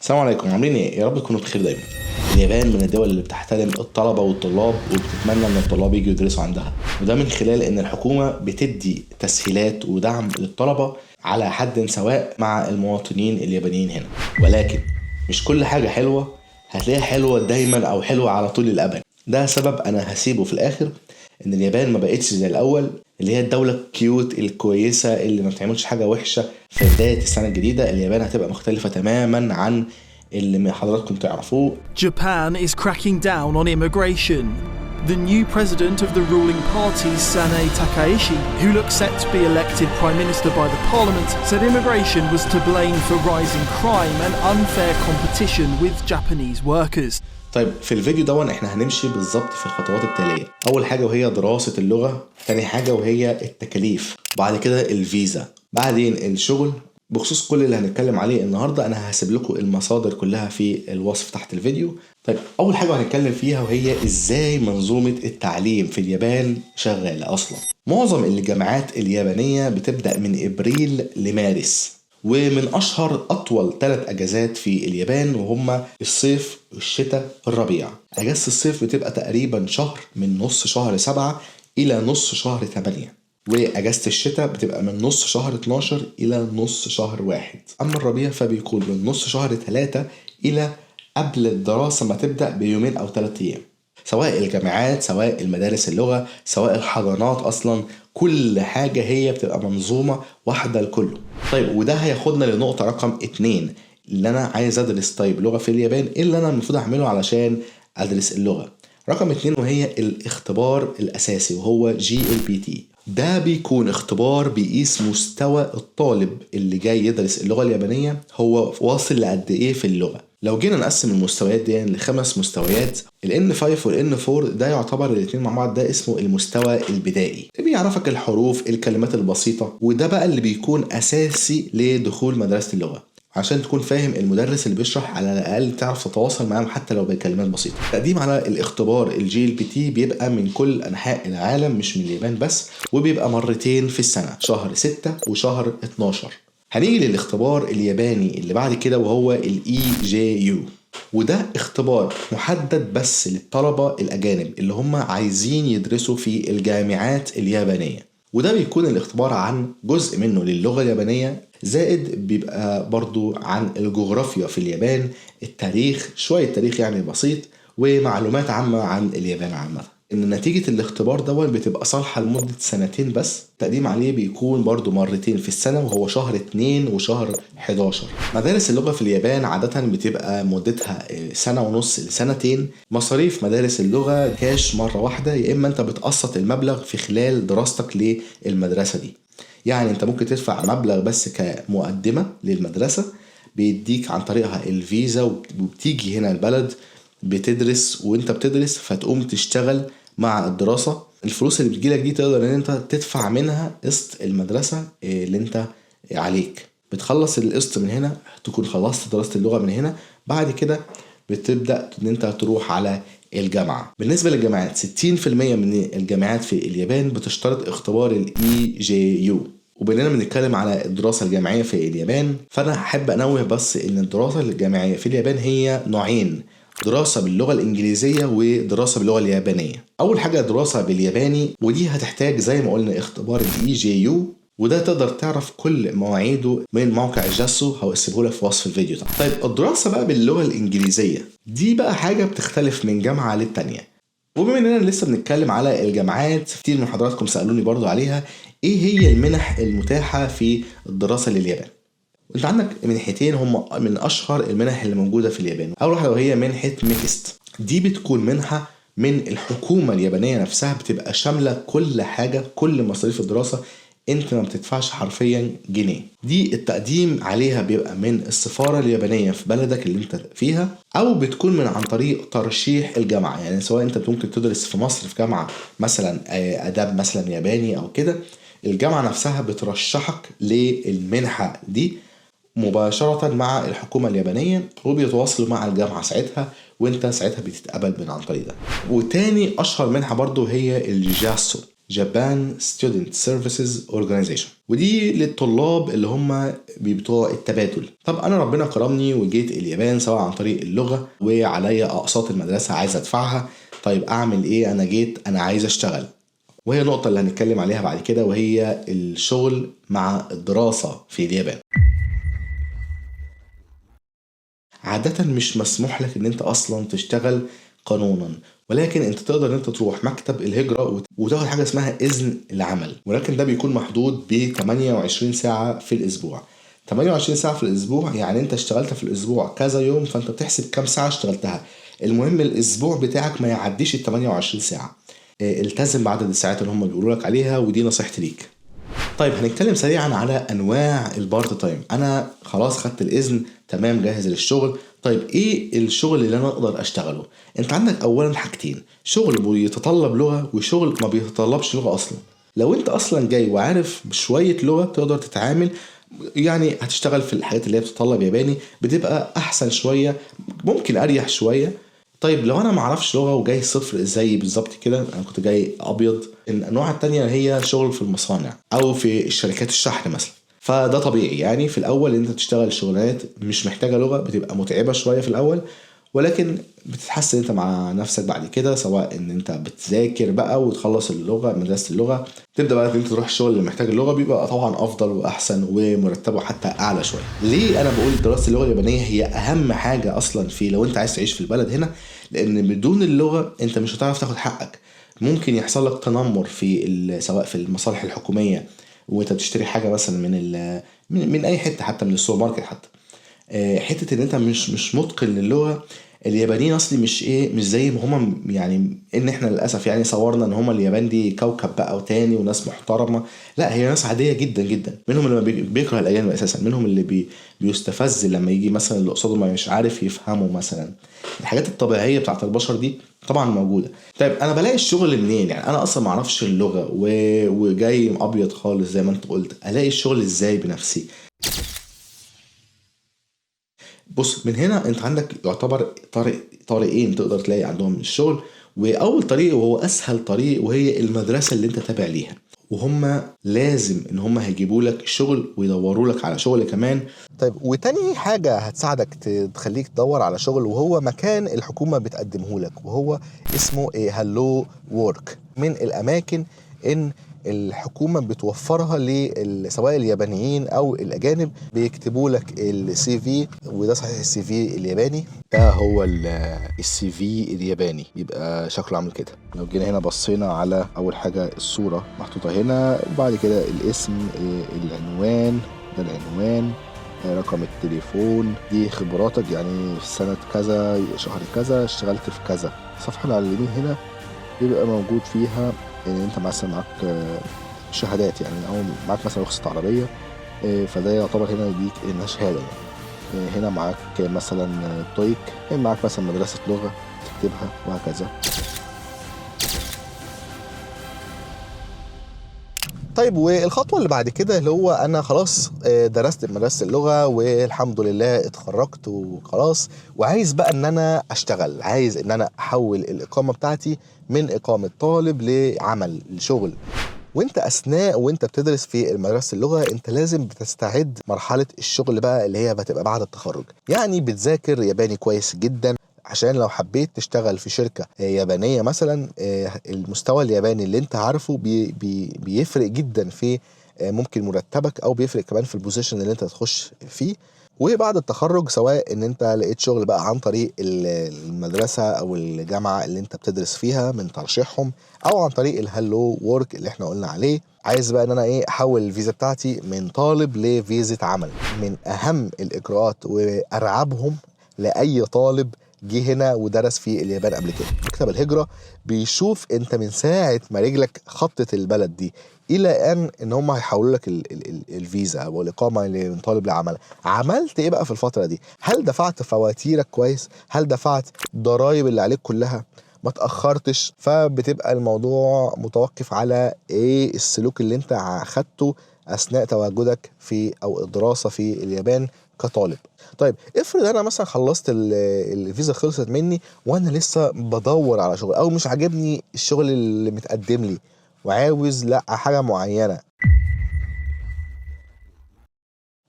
السلام عليكم، عاملين ايه؟ يا رب تكونوا بخير دايما. اليابان من الدول اللي بتحترم الطلبة والطلاب وبتتمنى ان الطلاب يجوا يدرسوا عندها، وده من خلال ان الحكومة بتدي تسهيلات ودعم للطلبة على حد سواء مع المواطنين اليابانيين هنا. ولكن مش كل حاجة حلوة هتلاقيها حلوة دايما او حلوة على طول الابد. ده سبب انا هسيبه في الاخر، ان اليابان ما بقتش زي الاول اللي هي الدولة ال cute الكويسة اللي ما بتعملش حاجة وحشة. في بداية السنة الجديدة اليابان هتبقى مختلفة تماما عن اللي حضراتكم تعرفوه. Japan is cracking down on immigration. The new president of the ruling party, Sanae Takaichi, who looks set to be elected prime minister by the parliament, said immigration was to blame for rising crime and unfair competition with Japanese workers. طيب، في الفيديو ده احنا هنمشي بالظبط في الخطوات التالية. اول حاجة وهي دراسة اللغة، تاني حاجة وهي التكاليف، بعد كده الفيزا، بعدين الشغل. بخصوص كل اللي هنتكلم عليه النهارده انا هسيب لكم المصادر كلها في الوصف تحت الفيديو. طيب، اول حاجة هنتكلم فيها وهي ازاي منظومة التعليم في اليابان شغالة اصلا. معظم الجامعات اليابانية بتبدا من ابريل لمارس، ومن اشهر اطول 3 اجازات في اليابان وهما الصيف، الشتاء، الربيع. اجازه الصيف بتبقى تقريبا شهر، من نص شهر 7 الى نص شهر 8، واجازه الشتاء بتبقى من نص شهر 12 الى نص شهر 1. اما الربيع فبيكون من نص شهر 3 الى قبل الدراسة ما تبدا بيومين او 3 ايام. سواء الجامعات، سواء المدارس اللغة، سواء الحضانات، اصلا كل حاجة هي بتبقى منظومة واحدة لكله. طيب، وده هياخدنا لنقطة رقم 2، اللي انا عايز ادرس طيب لغة في اليابان، ايه اللي انا المفروض اعمله علشان ادرس اللغة؟ رقم 2 وهي الاختبار الاساسي وهو JLPT. ده بيكون اختبار بيقيس مستوى الطالب اللي جاي يدرس اللغة اليابانية، هو واصل لقد ايه في اللغة. لو جينا نقسم المستويات دي لخمس مستويات، ال N5 وال N4 ده يعتبر الاثنين مع بعض ده اسمه المستوى البدائي، بيعرفك الحروف، الكلمات البسيطة، وده بقى اللي بيكون أساسي لدخول مدرسة اللغة، عشان تكون فاهم المدرس اللي بيشرح، على الاقل تعرف تتواصل معاه حتى لو بكلمات بسيطة. التقديم على الاختبار ال JLPT بيبقى من كل انحاء العالم، مش من اليابان بس، وبيبقى مرتين في السنة، شهر 6 وشهر 12. هنيجي للاختبار الياباني اللي بعد كده وهو ال EJU، وده اختبار محدد بس للطلبة الأجانب اللي هم عايزين يدرسوا في الجامعات اليابانية، وده بيكون الاختبار عن جزء منه للغة اليابانية، زائد بيبقى برضو عن الجغرافيا في اليابان، التاريخ، شوية تاريخ يعني بسيط، ومعلومات عامة عن اليابان عامة. ان نتيجة الاختبار دوت بتبقى صالحة لمدة سنتين بس. التقديم عليه بيكون برضو مرتين في السنة، وهو شهر 2 وشهر 11. مدارس اللغة في اليابان عادة بتبقى مدتها سنة ونص لسنتين. مصاريف مدارس اللغة كاش مرة واحدة، يا إما أنت بتقسط المبلغ في خلال دراستك للمدرسة دي. يعني أنت ممكن تدفع مبلغ بس كمقدمة للمدرسة، بيديك عن طريقها الفيزا، وبتيجي هنا البلد بتدرس، وانت بتدرس فتقوم تشتغل مع الدراسة. الفلوس اللي بتجيلك دي تقدر ان انت تدفع منها قسط المدرسة اللي انت عليك. بتخلص القسط من هنا، تكون خلصت دراسة اللغة من هنا، بعد كده بتبدأ ان انت تروح على الجامعة. بالنسبة للجامعات، 60% من الجامعات في اليابان بتشترط اختبار ال EJU. وبما بنتكلم على الدراسة الجامعية في اليابان، فأنا أحب أنوه بس إن الدراسة الجامعية في اليابان هي نوعين: دراسة باللغة الإنجليزية ودراسة باللغة اليابانية. أول حاجة دراسة بالياباني، ودي هتحتاج زي ما قلنا اختبار ال EJU، وده تقدر تعرف كل مواعيده من موقع جاسو، هسيبه لك في وصف الفيديو ده. طيب، الدراسة بقى باللغة الإنجليزية دي بقى حاجة بتختلف من جامعة للتانية. وبما اننا لسه بنتكلم على الجامعات، كتير من حضراتكم سالوني برضو عليها، ايه هي المنح المتاحة في الدراسة لليابان؟ انت عندك منحتين هم من اشهر المنح اللي موجودة في اليابان. اول واحدة وهي منحه MEXT، دي بتكون منحه من الحكومة اليابانية نفسها، بتبقى شاملة كل حاجه، كل مصاريف الدراسه، انت ما بتدفعش حرفيا جنيه. دي التقديم عليها بيبقى من السفارة اليابانية في بلدك اللي انت فيها، او بتكون من عن طريق ترشيح الجامعه. يعني سواء انت ممكن تدرس في مصر في جامعه مثلا اداب مثلا ياباني او كده، الجامعة نفسها بترشحك للمنحه دي مباشرة مع الحكومة اليابانية، وبيتواصلوا مع الجامعة ساعتها، وانت ساعتها بتتقبل من عن طريق ده. وتاني اشهر منحة برضو هي الجاسو. Japan Student Services Organization، ودي للطلاب اللي هم بتوع التبادل. طب انا ربنا كرمني وجيت اليابان سواء عن طريق اللغة وعليا اقساط المدرسة عايز ادفعها، طيب اعمل ايه؟ انا جيت انا عايز اشتغل، وهي النقطة اللي هنتكلم عليها بعد كده، وهي الشغل مع الدراسة في اليابان. عادة مش مسموح لك ان انت اصلا تشتغل قانونا، ولكن انت تقدر ان انت تروح مكتب الهجرة وتاخد حاجة اسمها اذن العمل، ولكن ده بيكون محدود ب 28 ساعة في الاسبوع. 28 ساعة في الاسبوع يعني انت اشتغلت في الاسبوع كذا يوم، فانت بتحسب كام ساعة اشتغلتها. المهم الاسبوع بتاعك ما يعديش ال 28 ساعة. التزم بعدد الساعات اللي هم بيقولوا لك عليها، ودي نصيحتي ليك. طيب هنتكلم سريعا على انواع ال part time. انا خلاص خدت الاذن، تمام، جاهز للشغل. طيب ايه الشغل اللي انا اقدر اشتغله؟ انت عندك اولا حاجتين، شغل بيتطلب لغة وشغل ما بيتطلبش لغة اصلا. لو انت اصلا جاي وعارف شوية لغة تقدر تتعامل، يعني هتشتغل في الحاجات اللي هي بتتطلب ياباني، بتبقى احسن شوية، ممكن اريح شوية. طيب لو انا معرفش لغة وجاي صفر زي بالظبط كده، انا كنت جاي ابيض. الانواع التانية هي شغل في المصانع او في الشركات الشحن مثلا، فده طبيعي يعني في الاول ان انت تشتغل شغلانات مش محتاجه لغة، بتبقى متعبة شوية في الاول، ولكن بتتحسن انت مع نفسك بعد كده، سواء ان انت بتذاكر بقى وتخلص اللغة، مدرسه اللغة، تبدا بقى ان انت تروح الشغل اللي محتاج اللغة، بيبقى طبعا افضل واحسن ومرتبة حتى اعلى شوية. ليه انا بقول دراسة اللغة اليابانية هي اهم حاجة اصلا في لو انت عايز تعيش في البلد هنا؟ لان بدون اللغة انت مش هتعرف تاخد حقك. ممكن يحصل لك تنمر في سواء في المصالح الحكومية وانت بتشتري حاجة مثلا من اي حتة، حتى من السوبر ماركت حتى. حتة ان انت مش متقن للغة. اليابانيين اصلي مش زي ما هما، يعني ان احنا للاسف يعني صورنا ان هما اليابان دي كوكب بقى وتاني وناس محترمه، لا هي ناس عادية جدا جدا. منهم اللي بيكره الاجانب اساسا، منهم اللي بيستفز لما يجي مثلا اللي قصاده ما مش عارف يفهمه مثلا. الحاجات الطبيعية بتاعت البشر دي طبعا موجودة. طيب انا بلاقي الشغل منين؟ يعني انا اصلا ما اعرفش اللغة وجاي ابيض خالص زي ما انت قلت، الاقي الشغل ازاي بنفسي؟ بص، من هنا انت عندك يعتبر طريقين تقدر تلاقي عندهم الشغل. واول طريق وهو اسهل طريق وهي المدرسة اللي انت تابع ليها، وهم لازم ان هم هيجيبوا لك شغل ويدوروا لك على شغل كمان. طيب وتاني حاجة هتساعدك تخليك تدور على شغل، وهو مكان الحكومة بتقدمه لك، وهو اسمه Hello Work. من الاماكن ان الحكومة بتوفرها سواء اليابانيين أو الأجانب، بيكتبوا لك ال CV، وده صحيح ال CV الياباني. ده هو ال CV الياباني، يبقى شكله عامل كده. لو جينا هنا بصينا على أول حاجة الصورة محطوطة هنا، وبعد كده الاسم، العنوان، ده العنوان، رقم التليفون، دي خبراتك يعني في سنة كذا شهر كذا اشتغلت في كذا. الصفحة اللي على اليمين هنا بيبقى موجود فيها ان انت مثلا معاك شهادات يعني، او معاك مثلا رخصة عربية، فده يعتبر هنا يديك انها شهادة يعني. هنا معاك مثلا تويك، معاك مثلا مدرسة لغة تكتبها، وهكذا. طيب والخطوة اللي بعد كده اللي هو أنا خلاص درست مدرسة اللغة والحمد لله اتخرجت وخلاص، وعايز بقى إن أنا أشتغل، عايز إن أنا أحول الإقامة بتاعتي من إقامة طالب لعمل، لشغل. وانت أثناء وانت بتدرس في المدرسة اللغة انت لازم بتستعد مرحلة الشغل بقى اللي هي بتبقى بعد التخرج. يعني بتذاكر ياباني كويس جدا عشان لو حبيت تشتغل في شركة يابانية مثلا، المستوى الياباني اللي انت عارفه بي بي بيفرق جدا في ممكن مرتبك، او بيفرق كمان في ال position اللي انت تخش فيه. وبعد التخرج سواء ان انت لقيت شغل بقى عن طريق المدرسة او الجامعة اللي انت بتدرس فيها من ترشيحهم، او عن طريق ال Hello Work اللي احنا قلنا عليه. عايز بقى ان انا احول الفيزا بتاعتي من طالب لفيزا عمل. من اهم الاجراءات وارعبهم لاي طالب جه هنا ودرس في اليابان قبل كده، مكتب الهجرة بيشوف انت من ساعة ما رجلك خطت البلد دي الى ان هم هيحولوا لك الفيزا او الاقامة اللي من طالب لعمل. عملت ايه بقى في الفترة دي؟ هل دفعت فواتيرك كويس؟ هل دفعت ضرايب اللي عليك كلها؟ ما تأخرتش؟ فبتبقى الموضوع متوقف على ايه السلوك اللي انت اخدته اثناء تواجدك في او الدراسة في اليابان كطالب. طيب افرض انا مثلا خلصت الفيزا خلصت مني وانا لسه بدور على شغل، او مش عاجبني الشغل اللي متقدم لي وعاوز لا حاجة معينة.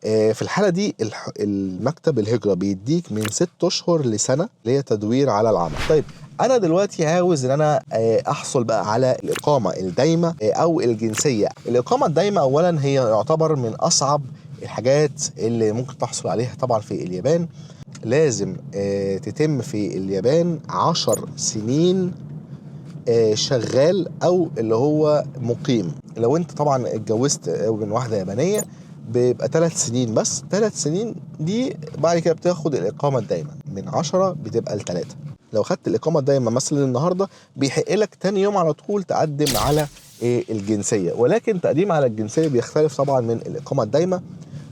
في الحالة دي المكتب الهجرة بيديك من 6 اشهر لسنه اللي هي تدوير على العمل. طيب انا دلوقتي عاوز ان انا احصل بقى على الاقامة الدايمه او الجنسية. الاقامة الدايمه اولا هي يعتبر من اصعب الحاجات اللي ممكن تحصل عليها طبعا في اليابان. لازم تتم في اليابان 10 سنين شغال او اللي هو مقيم. لو انت طبعا اتجوزت من واحدة يابانية بيبقى 3 سنين بس، 3 سنين دي بعد كده بتاخد الاقامة الدايمه، من 10 بتبقى ل3. لو خدت الاقامة الدايمه مثلا النهارده بيحق لك تاني يوم على طول تقدم على الجنسية، ولكن تقديم على الجنسية بيختلف طبعا من الاقامة الدايمه،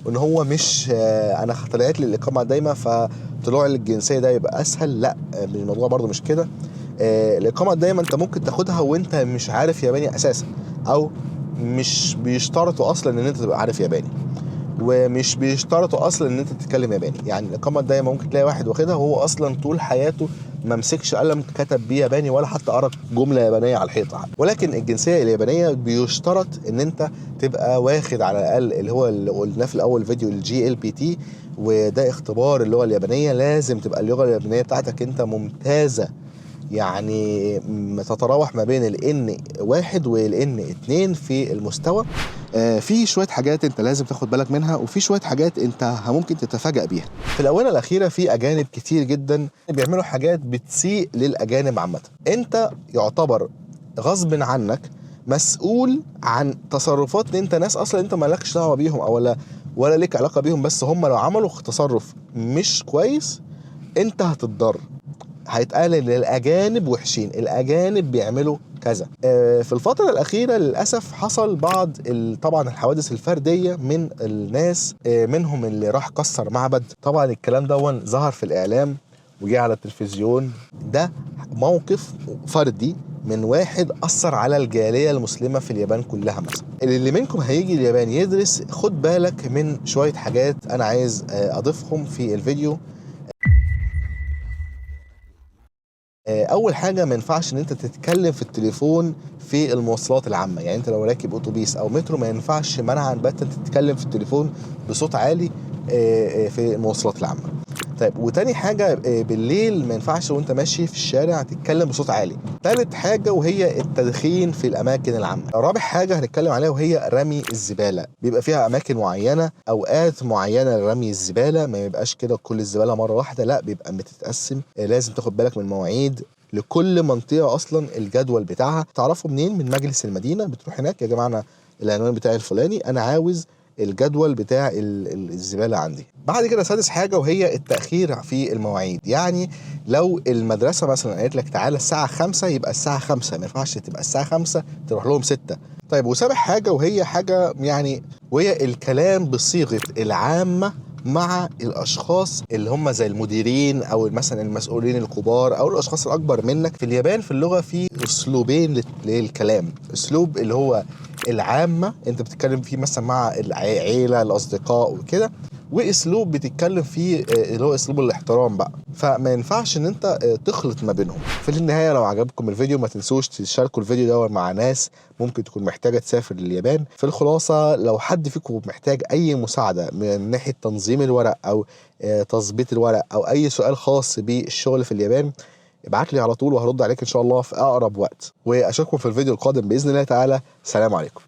وان هو مش انا طلعت لي الاقامة الدايمه فطلوع الجنسية ده يبقى اسهل، لا الموضوع برده مش كده. الاقامة الدايمه انت ممكن تاخدها وانت مش عارف ياباني اساسا، او مش بيشترطوا اصلا ان انت تبقى عارف ياباني، ومش بيشترطوا اصلا ان انت تتكلم ياباني. يعني الاقامة الدايمه ممكن تلاقي واحد واخدها وهو اصلا طول حياته ما مسكش قلم كتب بيه ياباني ولا حتى قرا جملة يابانية على الحيطة. ولكن الجنسية اليابانية بيشترط ان انت تبقى واخد على الاقل اللي هو اللي قلناه في الاول فيديو ال JLPT، وده اختبار اللغة اليابانية. لازم تبقى اللغة اليابانية بتاعتك انت ممتازة، يعني تتراوح ما بين ال N1 وال N2 في المستوى. في شوية حاجات انت لازم تاخد بالك منها، وفي شوية حاجات انت ممكن تتفاجأ بيها. في الآونة الأخيرة في أجانب كتير جدا بيعملوا حاجات بتسيء للأجانب عامة. انت يعتبر غصب عنك مسؤول عن تصرفات انت ناس اصلا انت مالكش دعوة بيهم او ولا ليك علاقة بيهم، بس هم لو عملوا تصرف مش كويس انت هتتضرر. هيتقال ان الاجانب وحشين، الاجانب بيعملوا كذا. في الفترة الاخيرة للاسف حصل بعض طبعا الحوادث الفردية من الناس، منهم اللي راح كسر معبد. طبعا الكلام ده ظهر في الاعلام وجه على التلفزيون. ده موقف فردي من واحد اثر على الجالية المسلمة في اليابان كلها. مثلا اللي منكم هيجي اليابان يدرس، خد بالك من شوية حاجات انا عايز اضيفهم في الفيديو. اول حاجة، ما ينفعش ان انت تتكلم في التليفون في المواصلات العامة. يعني انت لو راكب اتوبيس او مترو ما ينفعش منعا باتا تتكلم في التليفون بصوت عالي في المواصلات العامة. طيب، وتاني حاجة، بالليل ما ينفعش وانت ماشي في الشارع تتكلم بصوت عالي. تالت حاجة وهي التدخين في الاماكن العامة. رابع حاجة هنتكلم عليها وهي رمي الزبالة. بيبقى فيها اماكن معينة، اوقات معينة لرمي الزبالة، ما يبقاش كده كل الزبالة مرة واحدة، لا بيبقى بتتقسم. لازم تاخد بالك من مواعيد لكل منطقة اصلا الجدول بتاعها. تعرفه منين؟ من مجلس المدينة. بتروح هناك، يا جماعة انا العنوان بتاعي الفلاني، انا عاوز الجدول بتاع الزبالة عندي. بعد كده سادس حاجة وهي التأخير في المواعيد. يعني لو المدرسة مثلا قالت لك تعالى الساعة 5 يبقى الساعة 5، ما ينفعش تبقى الساعة 5 تروح لهم 6. طيب، وسابع حاجة وهي حاجة يعني، وهي الكلام بصيغة العامة مع الاشخاص اللي هم زي المديرين او مثلا المسؤولين الكبار او الاشخاص الاكبر منك. في اليابان في اللغة في اسلوبين للكلام، اسلوب اللي هو العامة انت بتتكلم فيه مثلا مع العيلة الاصدقاء وكده، واسلوب بتتكلم فيه اللي هو اسلوب الاحترام بقى. فما ينفعش ان انت تخلط ما بينهم. في النهاية لو عجبكم الفيديو ما تنسوش تشاركوا الفيديو ده مع ناس ممكن تكون محتاجه تسافر لليابان. في الخلاصة لو حد فيكم محتاج اي مساعدة من ناحية تنظيم الورق او تظبيط الورق او اي سؤال خاص بالشغل في اليابان، ابعت لي على طول وهرد عليك ان شاء الله في اقرب وقت. واشوفكم في الفيديو القادم باذن الله تعالى. سلام عليكم.